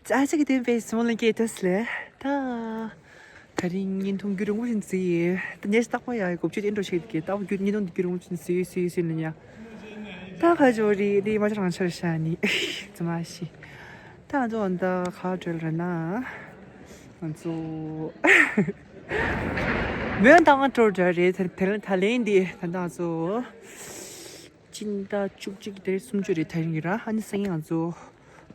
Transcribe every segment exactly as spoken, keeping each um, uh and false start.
ཨ་ཅག་གི་དེ་བས་སི་མོ་ལ་སྐད་ཏོ་སི་ལེ། ད། ད་རིང་བརྙན་ཐུང་རྒྱུན་རིང་པོ་ཞིག་བཟོས་ཡོད། ད་ཉེ་ཞིག་རྟག་པར་ཡ་གོ་བཅོས་ཨེ་འགྲོ་ཞིག་གི་རྟག་པར་རྒྱུན་བརྙན་ཐུང་རྒྱུན་རིང་པོ་ཞིག་བཟོས་ཡོད་བཟོས་ཡོད་ཟེར་ནས་ཡ། ད་ཁ་ཅོ་རི་རི་མ་ཅ་རང་ཆར་ཤ་ནི་ཙི་མ་ཤི། ད་ང་ཚོ་འོན་ད་ཁ་བྲལ་ར་ན། ང་ཚོ། མོན་ད་ང་སྤྲོ་འདྲ་རེད་དེ་དེ་ད་ལན་འདི་ད་ད་ང་ཚོ། སྤྱི་ཟླ་བཅུ་གཅིག་དེ་རིང་སུམ་ཅུ་རེད་དེ་རིང་གི་ར་ཨ་ནི་སང་ཉིན་ང་ཚོ་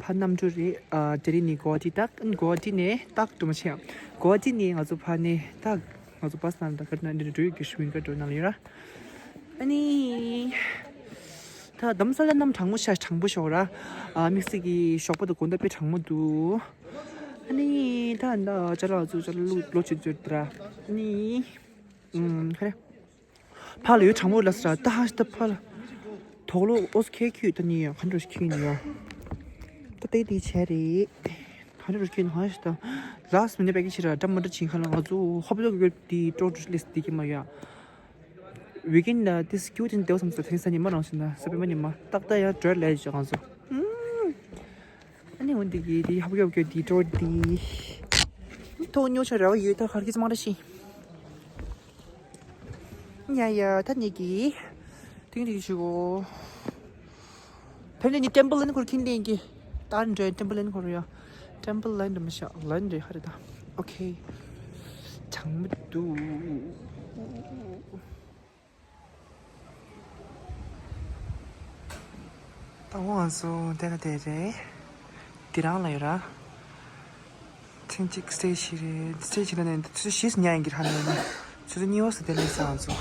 ཕ་གནམ་གྲུ་རེད། ཨ་དེ་རིང་ནི་གོ་ཧ་ཊི་ཏག་གོ་ཧ་ཊི་ནས་ཏག་འགྲོ་མ་ཆེ་ཡང་གོ་ཧ་ཊི་ནས་ང་ཚོ་ཕ་ནས་ཏག་ང་ཚོ་བྷ་སི་ནང་ད་ག་ན་འདི་འགྲོ་ཡོད་གི་ཤུ་ཝིང་ག་འགྲོ་ནང་ལ་ཡོད་ར། ཨ་ནི་ད་དམ་ས་ལ་གནམ་གྲང་མོ་ཤ་གྲང་པོ་ཤོག་ར། ཨ་དམིགས་བསལ་གྱི་ཞོགས་པ་དང་དགོང་དག་དཔེ་གྲང་མོ་འདུག་ཨ་ནི་ད་ད་ཅ་ལག་ཚོ་ཅ་ལག་ལོ་ཆུ་ཚོད་དྲ་ཨ་ནི་ཨུམ་ཁ་རེ། ཕ་ལ་ཡོད་གྲང་མོ་ལ་སྲ་ད་ཧ་ཤ་ད་ཕ་ལ། དོག་ལོ་ཨོ་སི་ཁེ་ཁྱུ་ད་ནི་ཡང་ག་འགྲོ་ཤི་ཁྱུ་ནི་ཡང་། ད་ཏེ་ཏི་ཆེ་རེད། ག་འགྲོ་ཤི་ཁྱུ་ནི་ཧ་ཤ་ད། ལཱ་སི་མི་ནི་པེ་ཀི་ཆི་ར་འདྲ་མ་འདྲ་ཆིན་ཁ་ལ་ང་ཚོ་ཧོབ་ལོག་གི་ཏི་ཏྲོ་ཏྲོ་ལེ་སི་ཏི་ཀི་མ་ཡ། ཝི་ཀེན་ལ་ཏི་སི་ཀྱུ་ཏིན་ཏེ་བ་སམ་སི་ཐེན་ས་ཉི་མ་རང་ཤི་ན་ས་པེ་མ་ཉི་མ་ཏག་ཏག་ཡ་ཏྲོ་ལེ་ཇི་ང་ཚོ། ཨ་ནི་འོན་ཏེ་གི་དེ་ཧབ་ཀྱོབ་ཀྱོ་དེ་ཏྲོ་དེ། ཐོག་ཉོ་ཆ་ར་བ་ཡོད་ད་ཁར་ཁི་ཙམ་ར་ཤི། ཡ་ཡ་ད་ནི་གི། ཏིང་ཏིང་ཞུ་གོ། ཕེབས་ནས་ནི་ཊེམ་པལ་ལན་ཁོར་ཁིན་ལེན་གི། ད་འདྲ་ཊེམ་པལ་ལན་ཁོར་ཡ། ཊེམ་པལ་ལན་འདྲ་མི་ཤ་ལན་འདྲ་ཧ་རེ་ད། ཨོ་ཁེ། ཆང་མི་འདུག་ད་འོང་ང་ཚོ་དེ་ལ་དེ་རེད། དེ་རང་ལ་ཡོད་ར། ཐེངས་གཅིག་སི་ཊེ་ཇི་རེད། སི་ཊེ་ཇི་ལ་ནས་ཆུ་ཚོད་བཞི་ཉལ་ཡིན་གྱི་ཧ་ནས་ནས་ཆུ་ཚོད་གཉིས་པ་སུ་དེ་ལས་ས་ང་ཚོ།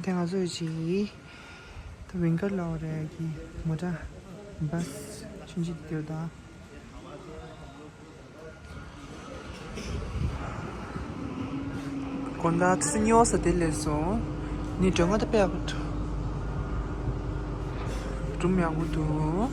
དེ་ང་ཚོ་ཡོད་ཅི། ད་ཝིང་གར་ལ་འོ་རེད་ཀྱི་མོ་ཊ་བྷ་སི་ཆུན་ཆི་དེ་ཡོད་ད། དགོང་དག་ཆུ་ཚོད་གཉིས་པ་ས་དེ་ལས་སོང་། ནི་སྒྲོན་ཁ་ད་པས་ཨ་ཕུད། སྒྲུང་ཡག་པོ་འདུག་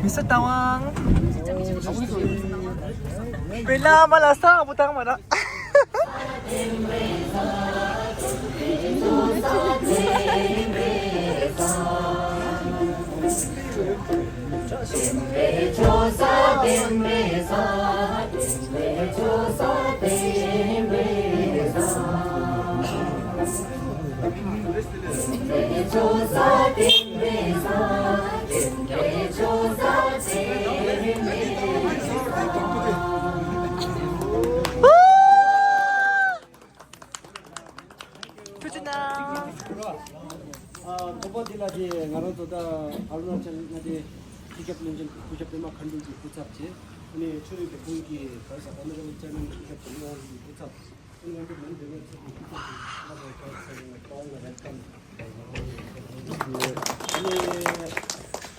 མི་ས་ཏང་ཝང་། བེ་ལ་མ་ལ་ས་བུ་ཏང་མ་ར། ཐུགས་རྗེ་གནང་། ཨ་ཁོ་པ་འདི་ལ་དེ་ང་རང་ཚོ་ད་ཨ་རུ་ན་ཅལ་ན་དེ་སྐུ་ཞབས་བློན་ཆེན་སྐུ་ཞབས་པད་མ་མཁའ་འགྲོ་གི་སྐུ་ཚབ་བྱས། ཨ་ནི་ཆོས་རིག་པའི་ཁོང་གི་ག་རེ་ཟེར་ཨོ་ནར་རེ་བལ་ཅེར་མེན་སྐུ་ཞབས་འཇམ་དབྱངས་ལགས་ཀྱི་སྐུ་ཚབ། ཨ་ནི་ང་ཚོ་མོན་བོད་མིའི་ཚོགས་པའི་སྐུ་ཚབ་ཀྱིས་ང་ཚོ་ཁ་སང་ང་ཚོ་ཨོ་ནར་རེ་ཀམ། ཨ་ནི་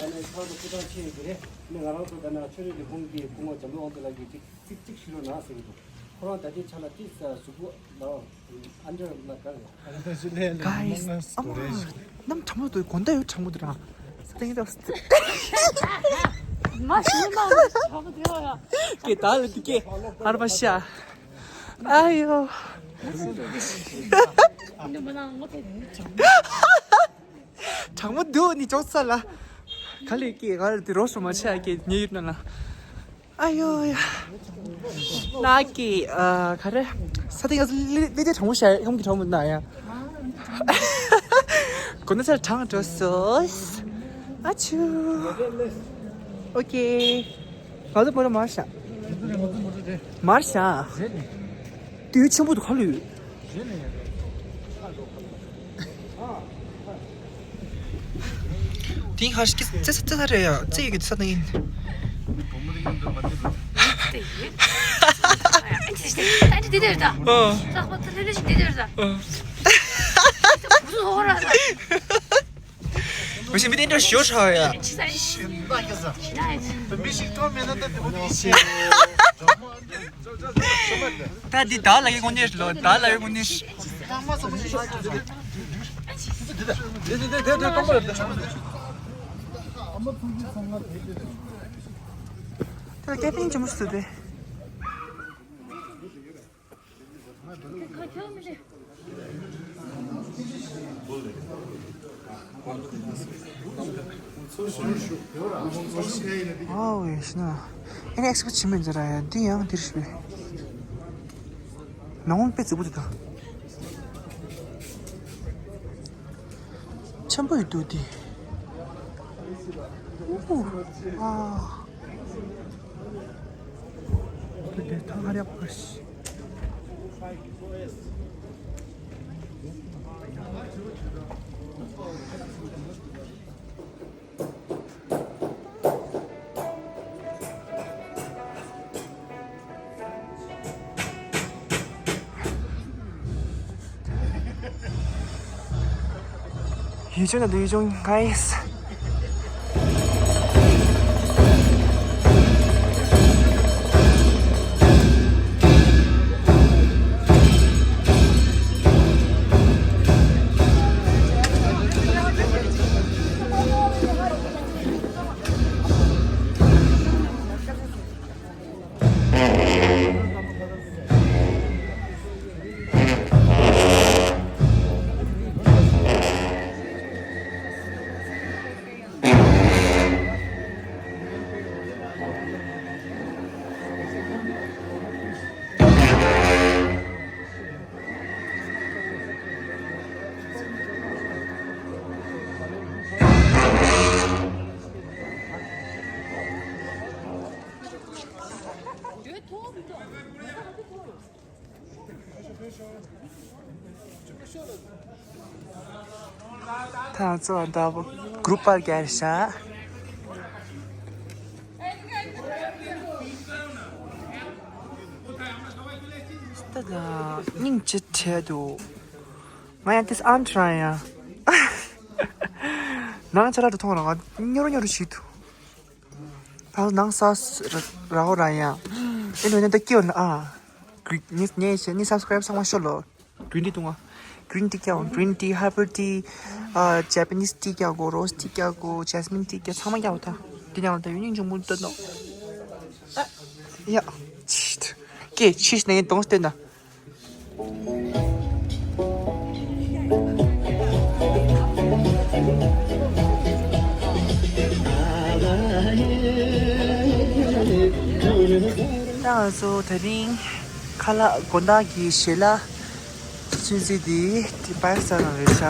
ཨ་ནི་ཁོང་ཚོ་སྐུ་ཚབ་ཆེན་ཡོད་ཀྱི་རེད། ཨ་ནི་ང་རང་ཚོ་ད་ན་ཆོས་རིག་པའི་ཁོང་གི་སྐུ་ངོ་འཇམ་དབྱངས་དབང་འདུས་ལགས་ཀྱིས་ཅིག་ཅིག་ཅིག་ཞུ་རོགས་གནང་ཟེར་གྱི་འདུག་ཁོ་རང་ད་ལྟའི་ཆ་ལ་ཏིས་གཟུགས་པོ་ལའོ་ཨན་ཌར་ལ་ག་རེ། Guys, ཨ་མ། གནམ་གྲང་མོ་འདུག་དགོང་དག་ཡོད་གྲང་མོ་འདུག་ར། ས་སྟེང་ད། མ་ཤི་མ་གྲང་མོ་འདུག་ཡ། ཀེ་ད་ལ་དུ་ཀེ་ཨར་མ་ཤ། ཨ་ཡོ། གྲང་མོ་འདུག་ནི་ཅོག་ས་ལ། ག་ལེ་ཀེ་ག་ལེ་དུ་རོ་སོ་མ་ཆ་ཀེ་ཉེ་ཡུལ་ན་ལ། ཨ་ཡོ་ཡ། ནག་གི་ཨ་ག་རེ། ས་སྟེང་ལ་ལི་ལི་དེ་གྲང་མོ་ཤར་ཡོང་གི་གྲང་མོ་ན་ཡ། གོ་ན་ཚར་གྲང་འགྲོ་སོ། ཨ་ཆུ། ཨོ་ཀེ། ང་ཚོ་བོད་ལ་མར་ཤ། མར་ཤ། དུས་ཆེན་པོ་དུ་ཁ་ལུས། དེང་ཧ་ཤི་ཙེ་ཙེ་ཙེ་རེད་ཡ། ཙེ་ཡོད་ཀྱི་ས་ན་ཡིན། ཨ་ཅེ་ཅེ་ཨ་ཅེ་དེ་དེར་ད། ཨ། ལྷོད་ལྷོད་ཞིག་དེ་དེར་ད། ཨ། ང་ཞིག་མི་དེ་འདྲ་ཞོ་ཧྲ་ཡ། མི་ཞིག་ཐོག་མེད་ན་ད་དེ་མོ་དེ་ཤེས། ད་འདི་བདག་ལ་ཡི་དངོས་གནས་ལོ། བདག་ལ་ཡི་དངོས་གནས། ད་ཀེ་པིན་ཅི་མོ་སུ་དེ། ཨའོ་ཡེ་ཤི་ན། ཨེ་ནི་ཨེག་སི་པོ་ཆི་མེད་ཟེར་ར་ཡ། འདི་ཡང་འདིར་ཤི་བས། ནང་དཔེ་རྫིག་པོ་འདུག་ད། ཆེན་པོ་ཡོད་འདུག་འདི། ཨུ། ཨ། འདི་ཐང་ཧ་ར་པ་ཤི། ཡུལ་ལྗོངས་དང་ཡུལ་ལྗོངས། guys། ད་ང་ཚོ་ད་གུ་རུབ་པར་རྒྱག་ཤག་ད་ད་སྙིང་རྗེ་བྲལ་འདུག་ང་ཡང་དེས་ཨམ་ཁྲང་ཡང་ནང་ཅ་ལག་ཏུ་མཐོང་རང་ང་ཉོ་རུ་ཉོ་རུ་བྱེད་དུ། ད་ནང་ས་ར་འོ་ར་ཡང་། ཨེ་ནོ་ནི་ད་སྐྱེ་བ་ན་ཨ། གི་ནི་ནི་ཤེ་ནི་སབ་སི་ཀ་རབ་ཚང་མ་ཤོར་ལོ། གི་རིན་ཊི་འཐུང་ང་། གི་རིན་ཊི་རྒྱག་གི་རིན་ཊི་ཧར་བལ་ཊི། ཨ་ཇ་པ་ནིས་ཊི་རྒྱག་གོ། རོ་སི་ཊི་རྒྱག་གོ། ཇེ་སི་མིན་ཊི་རྒྱག་ཚང་མ་རྒྱག་གོ་ད། དེ་ནང་ལ་ད་ཡུན་རིང་བྱུང་བོ་ད་ནོ། ཨ། ཡ། ཆིཊ། ཀེ་ཆིཊ་ནས་གདོང་སྟོན་ད། ད་ང་ཚོ་དེ་རིང་ཁ་ལག་དགོང་དག་གི་ཞལ་ལག་ཚོད་རྩིས་འདི་དེ་པར་ས་ནང་རེད་ཤག་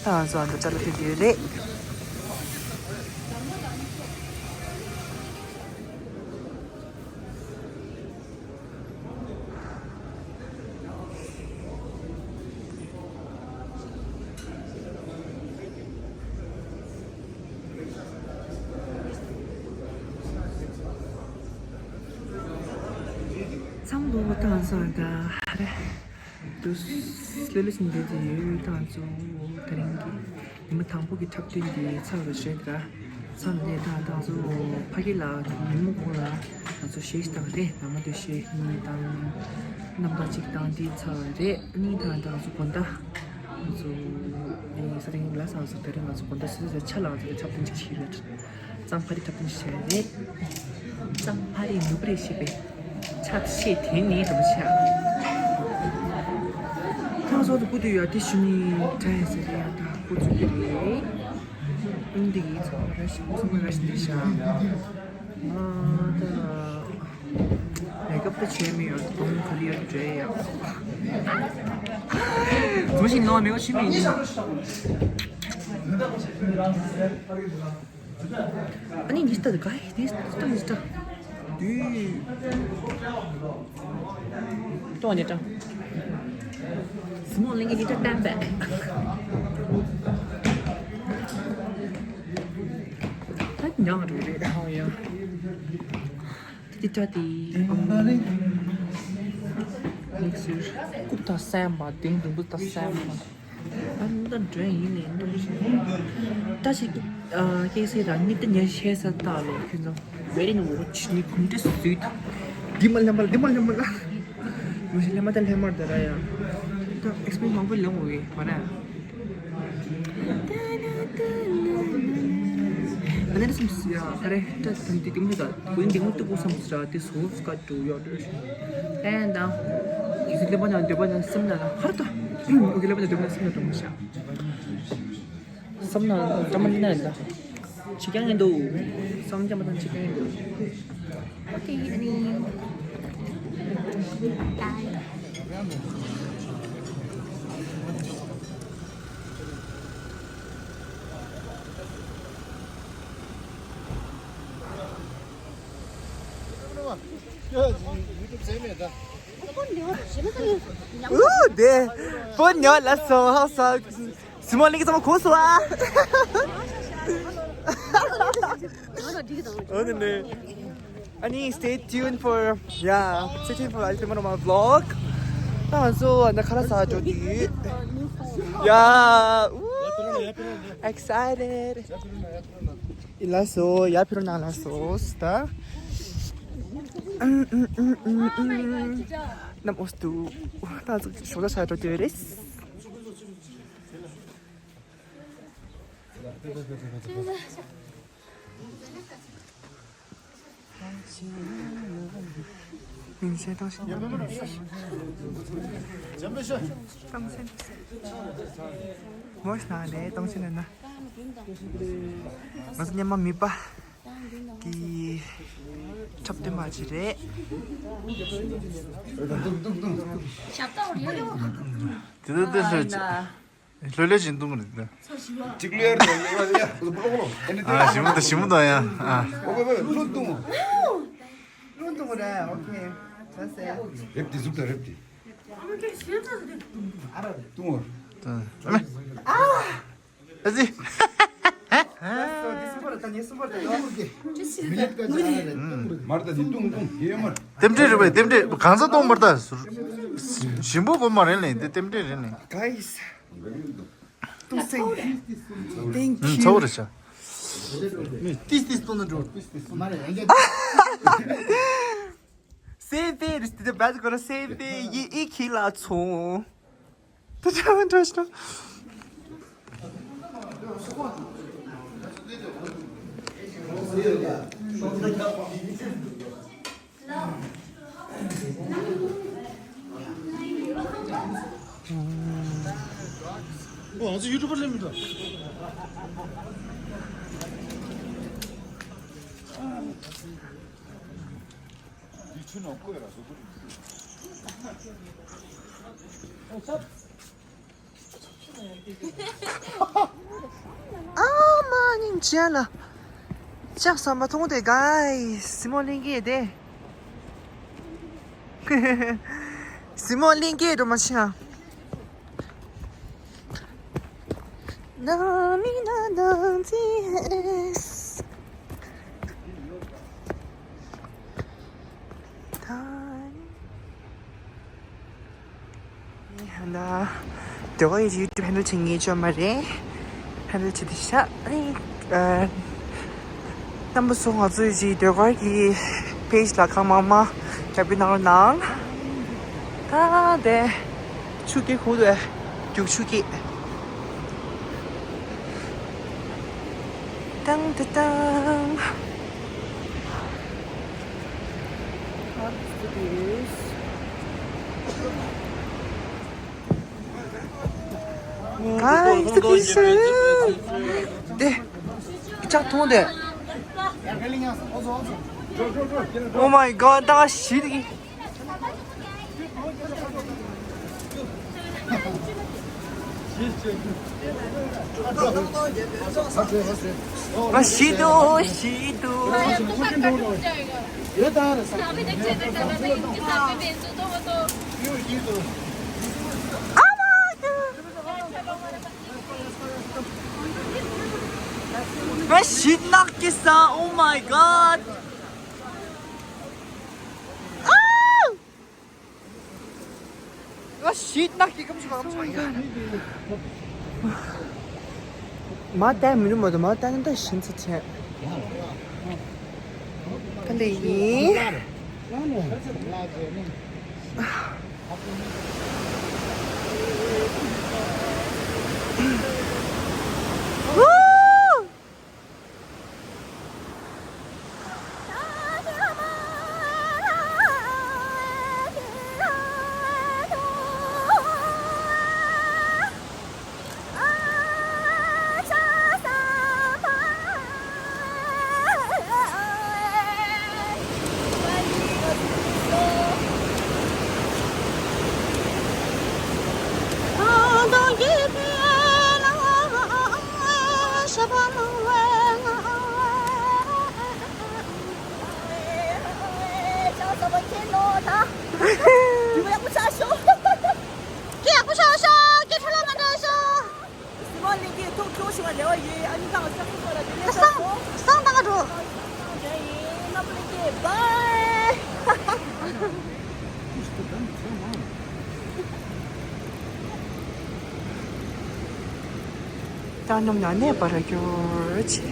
ད་ང་ཚོ་ཨ་མདོ་ཅ་ལག་ཕེབས་ཡོད་རེད། ཚང་མ་ལོ་བཏང་སོང་ད་རེ། དུས་ལོ་ལོ་ཞིག་འདས་ཏེ་ཡོད་ད་ཚོ་དེ་རིང་གི་ཉི་མ་དང་པོ་གི་འཁྲབ་སྟོན་འདི་ཚར་བ་རེད་ད། ཚར་ནས་ད་ད་གཟོད་ཕ་གི་ལ་ཉིན་མོ་གོང་ལ་ང་ཚོ་གཞས་ཤིག་བཏང་རེད། ནང་མ་དུ་གཞས་གཉིས་བཏང་། རྣམ་ཐར་གཅིག་བཏང་འདི་ཚར་བ་རེད། གཉིས་ད་ད་གཟོད་དགོང་དག་ང་ཚོ་ནི་ས་རིང་ལ་ས་ས་དེ་རིང་ང་ཚོ་དགོང་དག་སོ་སོའི་ཆ་ལ་ང་ཚོ་འཁྲབ་སྟོན་གཅིག་བྱས་རེད། གཙང་ཕ་རི་འཁྲབ་སྟོན་བྱས་རེད། གཙང་ཕ་རི་ནུབ་རེ་ཞེས་པའི་ཆབ་ཤེས་དེ་ནི་དུ་ཆ། ཁོང་ཚོ་དུ་ཀུ་དུ་ཡོད་དེ་ཞུ་ནི་དྲན་ཟེར་ཡང་ད་ཁོ་ཚོ་གི་རེད། ཨུན་འདི་གི་ཚོ་ར་ཤི་ཚོ་མ་ར་ཤི་འདི་ཤ། ཨ་ད། མེག་ཨབ་ད་བྱས་མི་ཡོད། གདོང་ག་རེ་ཡོད་འདྲ་ཡ། ཟུར་ཞིག་ནང་མེག་ཨབ་བྱས་མི་ཡིན། ཨ་ནི་ཉིས་ལྟ་ག་ཡི་ཉིས་ལྟ་ཉིས་ལྟ། དུས། ཏོ་ཉིས་ལྟ། སི་མོ་ལིང་གི་ཉིས་ལྟ་བསྟན་པས། ད་ཉང་རུ་རེད། ཨོ་ཡ། དེ་ལྟ་དེ། ཨམ། ལེགས་སུ། ཀུ་ད་སེམས་པ་དེང་དུམ་བུ་ད་སེམས་པ། ཨ་ནི་ད་འགྲོ་ཡིན་ནས་འདུག་ད་ཞིག་ཨ་སྐྱེས་སེ་རང་ཉིད་དེ་ཉལ་ཤེས་ས་ད་ལོ་ཁྱོད་ཚོ་very watch ནི་གུམ་ཏེ་སུད། འདི་མ་ལེན་པ་འདི་མ་ལེན་པ་ལ། མ་ཤེས་ལེན་མ་ད་ལེན་མར་ད་ར་ཡ། ད་ཨེགས་པི་རི་ཡེན་སི་མང་པོ་ལེན་འོ་ཡི་མ་ར། ཨ་ནི་སེམས་ཡ་ཨ་རེ་ད་དེ་དེ་མོ་ད་དེ་མོ་ད་གོ་སམ་ས་དེ་སོ་སྐད་དུ་ཡོད་རེད། ཨེ་ད། ཡིག་ལེ་པ་ན་འདོད་པ་ན་སེམས་ན་ལ་ཧར་ད། ཡིག་ལེ་པ་ན་འདོད་པ་ན་སེམས་ན་དུ་མ་ཤ། སེམས་ན་ད་མ་ན་ད། ཆི་ཀྱང་ཡིན་འདུག་སེམས་ཀྱང་མ་དང་ཆི་ཀྱང་ཡིན་འདུག་ཨོ་ཁེ། ཨ་ནི། ཨུ་དེ། ཕོ་ཉོ་ལ་སོ་ཧ་སོ། སི་མོ་ལིང་གི་ཚང་མ་གོ་སོང་ཨ། ཨོ་དེ་ནས། ཨ་ནི་stay tuned for, yeah, stay tuned for my vlog. ད་ང་ཚོ་ཨ་ནི་ཁ་ལག་ཟ་འགྲོ་གི་ཡོད། Yeah, ooh, excited. ཡིན་ལ་སོ། ཡ་ཕི་རོ་ནང་ལ་སོ་ད། ནམ་འོ་སྟུ། ད་ང་ཚོ་ཞོགས་ཇ་ཟ་འགྲོ་གི་ཡོད་རེད། མིང་ཆེན་ཏང་ཆེན། ཏང་ཆེན། མོ་ཤ་ན་ལེ་ཏང་ཆེན་ན་ན། ང་ཚོ་ཉི་མ་མི་པ་གི་འཁྲབ་སྟོན་པ་ཅིག་རེད། དེ་དེ་དེ་ལྷོད་ལྷོད་བཞིན་གཏོང་གི་རེད། ཅིག་ལོས་རེད་ཡ་ཡ་ཡ། ཨ་ཞིམ་མོ་དང་ཞིམ་མོ་དང་ཡ། ཨ། ཨོ་ཝེ་ཝེ་ལུང་གཏོང་། ལུང་གཏོང་རེད། ཨོ་ཁེ། ད་སེ། རེབ་ཏི་ཟུག་ད་རེབ་ཏི། ཨ་ར་རེད། གཏོང་བར། ཨ་ཙི། མར་ད་འདི་གཏོང་གཏོང་ཡེ་མར། རྟེན་འབྲེལ་རེད་པས། རྟེན་འབྲེལ་གང་ས་གཏོང་མར་ད། ཞིམ་པོ་གོ་མ་རེད་ལེ། འདི་རྟེན་འབྲེལ་རེད་ལེ། གཏོང་སེ། Thank you. ཚ་བོ་རེད་ཤག་ཏིས་ཏིས་གཏོང་ན་འགྲོ། སེ་ཕེ་རེད་དེ་བད་གོ་ར། སེ་ཕེ་ཡི་ཨི་ཁི་ལ་ཚོང་། ད་ཆ་མ་འགྲོ་ཤག་ཨོ་ང་ཚོ་ཡུ་ཊུབ་པར་ལེན་མི་འདུག་འདི་ཆུ་ནང་བསྐོལ་ར་བཟོ་དགོས་རེད། ཨ་མ་སྙིང་རྗེ་ལ། ལྕགས་ཟམ་པ་མཐོང་དེ་གའི་སི་མོ་ལིང་གི་དེ། སི་མོ་ལིང་གི་འགྲོ་མ་ཤེས་ཨ། ན་མི་ན་དང་ཙི་ཧེ་སི། ད་ནི་ཧན་ད་དེ་ག་ཡི་ཡུ་ཊུབ་ཧེན་ཌལ་བྱེད་ངེས་ཅོ་མ་རེད། ཧེན་ཌལ་བྱེད་དེ་ཤ་ཨ་ནི་ཨ། རྣམ་པ་ཚོ་ང་ཚོའི་གི་ཟློས་གར་གྱི་པེ་ཇི་ལ་གང་མང་མང་རྒྱབ་སྐྱོར་གནང་རོགས་གནང་། ད་དེ་ཆུ་སྐྱེས་ཁུག་ཏུ་རྒྱུག་ཆུ་སྐྱེས། ཏང་ཏ་ཏང་། དེ་ལྕགས་མཐོང་དེ། Oh my god, ད་ཞིག་གི་ང་ཞིག་འདུག་ཞིག་འདུག་ང་ཞིག་ནག་གི་ས། Oh my god. ཨའུ། ང་ཞིག་ནག་གི་ཀམ་ཞིག་ཀམ་ཞིག་མ་བལྟས་མི་འདུག་མ་གཏོགས་མ་བལྟས་ན་ད་ཤིན་ཚ་ཆེ། ག་འདྲ་ཡིན། ཁྱེད་ཡག་པོ་ཆགས་ཤོག་ཁྱེད་ཡག་པོ་ཆགས་ཤོག་ཁྱེད་འཕྲོ་བརླག་མ་འགྲོ་ཤོག་སི་མོ་ལིང་གི་ཐུགས་སྐྱོ་ཞིག་བ་རེ་བ་ཡོད། ཨ་ནི་ཁ་བ་སྐྱབས་སུ་སོང་ར་དེ་ནས་བསམ་བསམ་བཏང་ག་འགྲོ། བསམ་བཏང་ག་ཡིན། རྣམ་པ་ལིང་གི་བཱའི། བཏང་སྙོམས་ན་གནས་པར་གྱུར་ཅིག་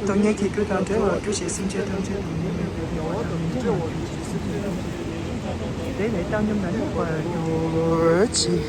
སྟོང་ཉིད་ཀྱི་རྒྱུ་དང་བྲལ་བར་གྱུར་ཅིག་སེམས་ཅན་ཐམས་ཅད་དུ་ནི་མེད་པའི་དགེ་བ་དང་བདེ་བ་ཡོད་ཅིག་སེམས་ཅན་ཐམས་ཅད་དེ་ནི་བཏང་སྙོམས་ན་གནས་པར་གྱུར་ཅིག་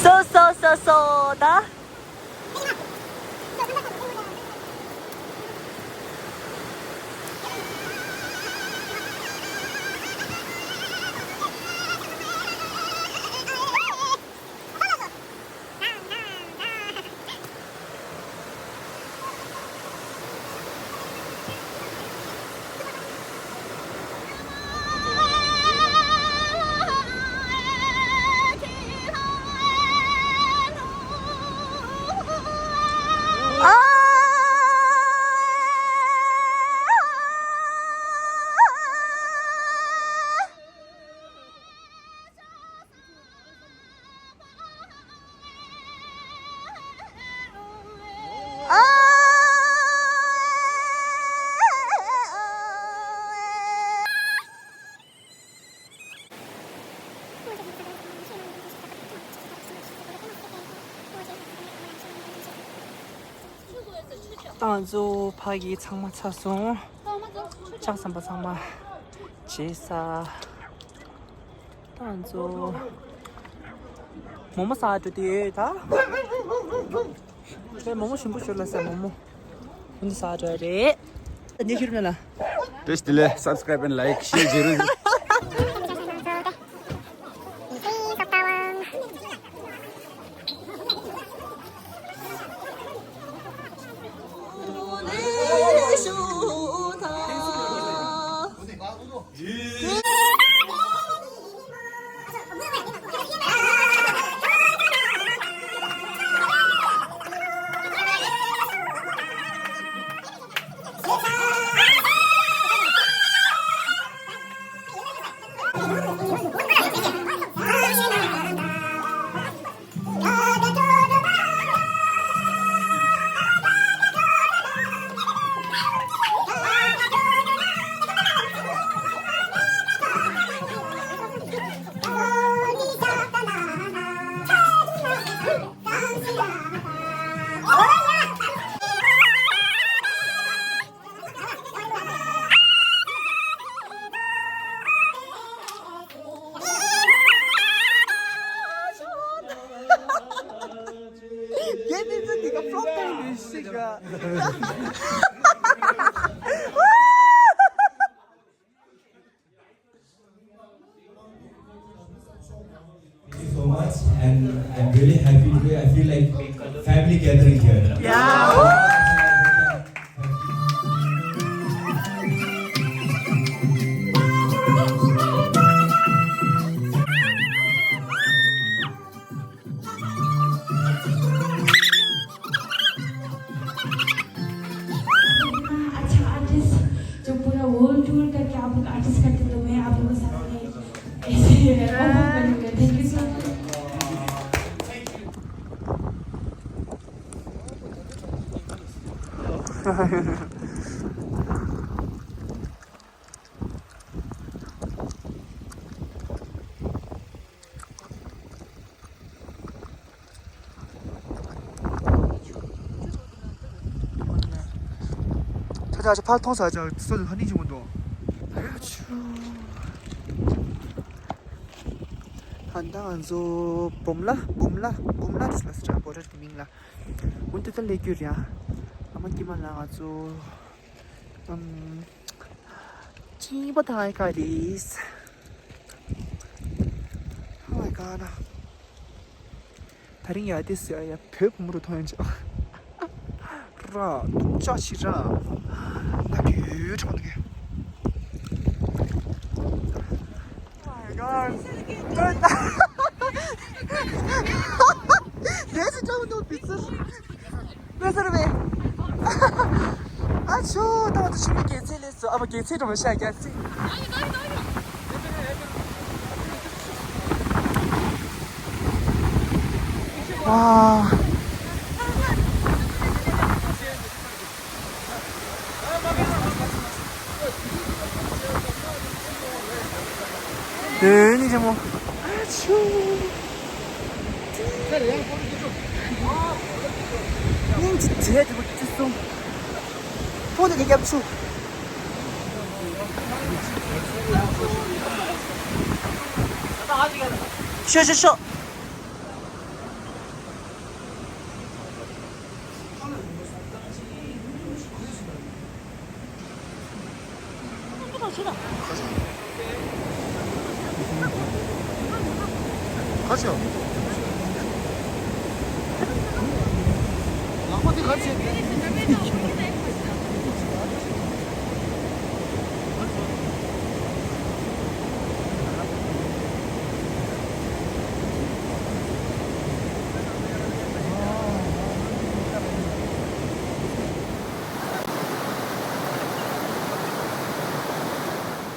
སོ་སོ་སོ་སོ་ད། ཏང་ཙུའུ་ཕ་གི་ཚང་མ་ཚར་སོང་། ལྕགས་ཟམ་པ་ཚང་མ་བྱས་ས། ཏང་ཙུའུ་མོ་མོ་ཟ་འགྲོ་དུས་ད། དེ་མོ་མོ་ཞིམ་པོ་ཞོར་ལ་ཟ་མོ་མོ། འདི་ཟ་འགྲོ་རེད། འདི་ཤུར་མེ་ལ། Please delay, subscribe and like, share, zero. རྒྱན་འདི་ཚོ་འདི་ག་ཕོག་ཐལ་ཡོད་ཤི་ག Thank you so much, and I'm really happy today. I feel like family gathering here. Yeah. अच्छा आर्टिस्ट जो पूरा world tour करके आप लोग आर्टिस्ट करते, तो मैं आप लोगों के साथ में ऐसे ऑफर करूंगा। Thank you so much. ད་ཆ་ཕར་མཐོང་ས་ཆ་སོ་ལ་ཧ་ནི་ཅི་མོ་འདུག་ད་ང་ཚོ་འབུམ་ལ་འབུམ་ལ་འབུམ་ལ་རེད་ལ་སི་ཊ་བོ་ཊར་གི་མིང་ལ། འོན་ཏེ་ད་ལས་རྒྱུ་རེད་ཨ། ཨ་མ་སྐྱེས་མ་ལ་ང་ཚོ་ཨམ། སྐྱིད་པོ་དང་ཨེ་ཀ་རེད། Oh my god. ད་རིང་ཡ་དེ་ཟེར་ཡ་བོད་བུ་མོ་རུ་མཐོང་ཡོང་ཅིག་ར་ཏུང་ཅག་ཞིག་ར། ད་དུས་དྲང་དུ་གས། Oh my god. This is so stupid. ལོས་ཟེར་བས། ཨ་ཆོ་ད་བར་དུ་ཆུ་མིག་རྒྱལ་མཚན་ལས་སུ་ཨ་མ་རྒྱལ་མཚན་འགྲོ་མ་ཤ་རྒྱལ་མཚན། ཨ། དེ་ནི་ཆེན་མོ། ཨ་ཆུ། སྙིང་རྗེ་བྱས་འདུག་ཅི་གསུང་། ཕོ་དེ་གི་རྒྱབ་ཆུ། ཤོ་ཤོ་ཤོ།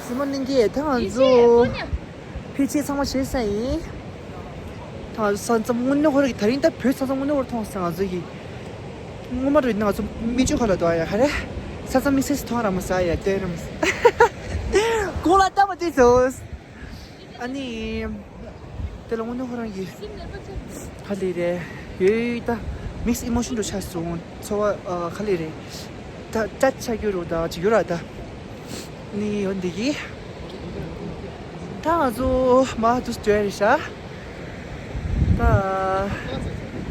སི་མོ་ནིང་གིས་ད་ང་ཚོ་ཕལ་ཆེར་ཚང་མ་བྱས་ས་ཡིན། ད་ས་མཚམས་དངོས་གནས་ཁོ་ར་གི་ད་རིང་ད་བོད་ས་མཚམས་དངོས་གནས་ཁོ་ར་མཐོང་ས་ང་ཚོ་གི། སྔོན་མ་རེད་ན་ང་ཚོ་མི་ཆོས་ཁ་ལ་འདུག་ཡ་ཧ་རེ། ས་མཚམས་དམིགས་བསལ་མཐོང་ར་མ་ས་ཡ་ལྟོས་ར་མ་ས། གོ་ལ་ལྟ་མ་དུས་སོ། ཨ་ནི། དེ་ལ་དངོས་གནས་ཁོ་རང་གི། ག་ལེ་རེད། ཡོད་ད། mixed emotion འགྲོ་ཆགས་སོང་། ཚོར་བ་ཨ་ག་ལེ་རེད། ད་ཅ་ཆ་རྒྱུ་རུ་ད་ཅི་ཡོད་ར་ད། ནི་ཡོད་འདི་གི། ད་ང་ཚོ་མ་དུས་སྟོན་རེད་ཤག་ད།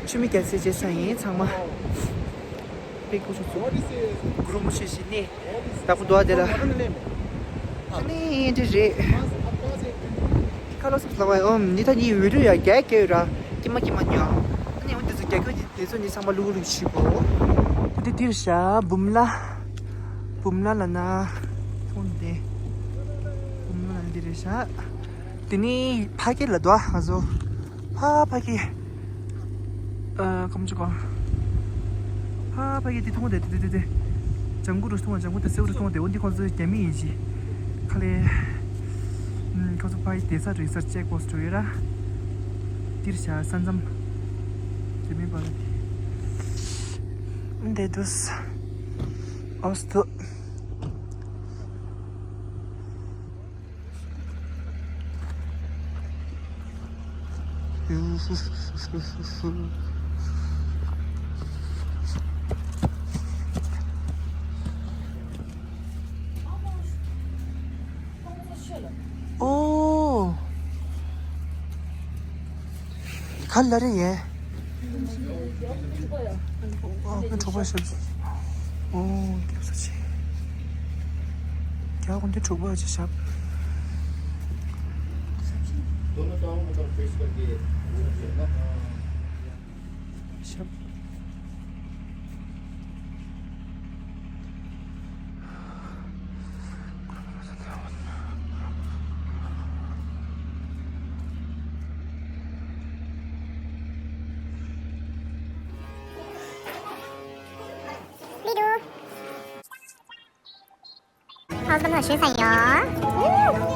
ཆུ་མིག་རྒྱལ་མཚན་བྱེད་ས་ཡིན་ཚང་མ། པེ་ཀུ་ཆུ་ཚོ། གུ་རུ་མུ་ཤེས་ཤི་ནི། ད་ཁུ་དོ་དེ་ལ། ཨ་ནི་འདི་རེད། ཁ་ལོ་སུབ་ལ་བ་ཨོམ་ནི་ད་ནི་བི་ཌིའོ་ཡ་རྒྱ་རྒྱ་ཡོད་ར། ཀྱི་མ་ཀྱི་མ་ཉོ། ཨ་ནི་འོན་དེ་ཚོ་རྒྱ་རྒྱ་དེ་ཚོ་ནི་ཚང་མ་ལུག་ལུག་ཤི་གོ། དེ་འདིར་ཤ་འབུམ་ལ། འབུམ་ལ་ལ་ན། ཐོང་དེ། འབུམ་ལ་ལ་འདི་རེད་ཤ། དེ་ནི་ཕ་སྐད་ལ་དོ་ང་ཚོ། ཕ་ཕ་སྐད། ཨ་ཁམ་ཆུ་ག་ཕ་ཕ་སྐད་དེ་མཐོང་དེ་དེ་དེ་དེ། ལྗང་གུ་རུ་མཐོང་ལྗང་གུ་དེ་སེའུ་རུ་མཐོང་དེ་འོ་འདི་ཁོང་ཚོ་རྒྱ་མི་ཡིན་ཞི། ཁ་ལེ། ཁོང་ཚོ་ཕ་ཡི་དེ་ས་རེད་སར་ཅེག་པོ་སི་ཊི་ཡོད་ར། དེར་བྱ་ས་མཚམས། རྒྱ་མི་པ་ར་དེ། འདི་དུས། ཨོ་སྟོ། ཨོ། ག་ལ་རེད་ཡས། ཨོ། ངའི་གྲོགས་པོ་ཞབས། ཨོ། སྐྱོབ་ས་ཆེ། རྒྱ་དགོན་དེ་གྲོགས་པོ་ཆེ་ཞབས། दोनों चाहों मतलब फेस करके वो किया ना। ཞབས། Husband ལ་ཞུས་ཚར་ཡོད།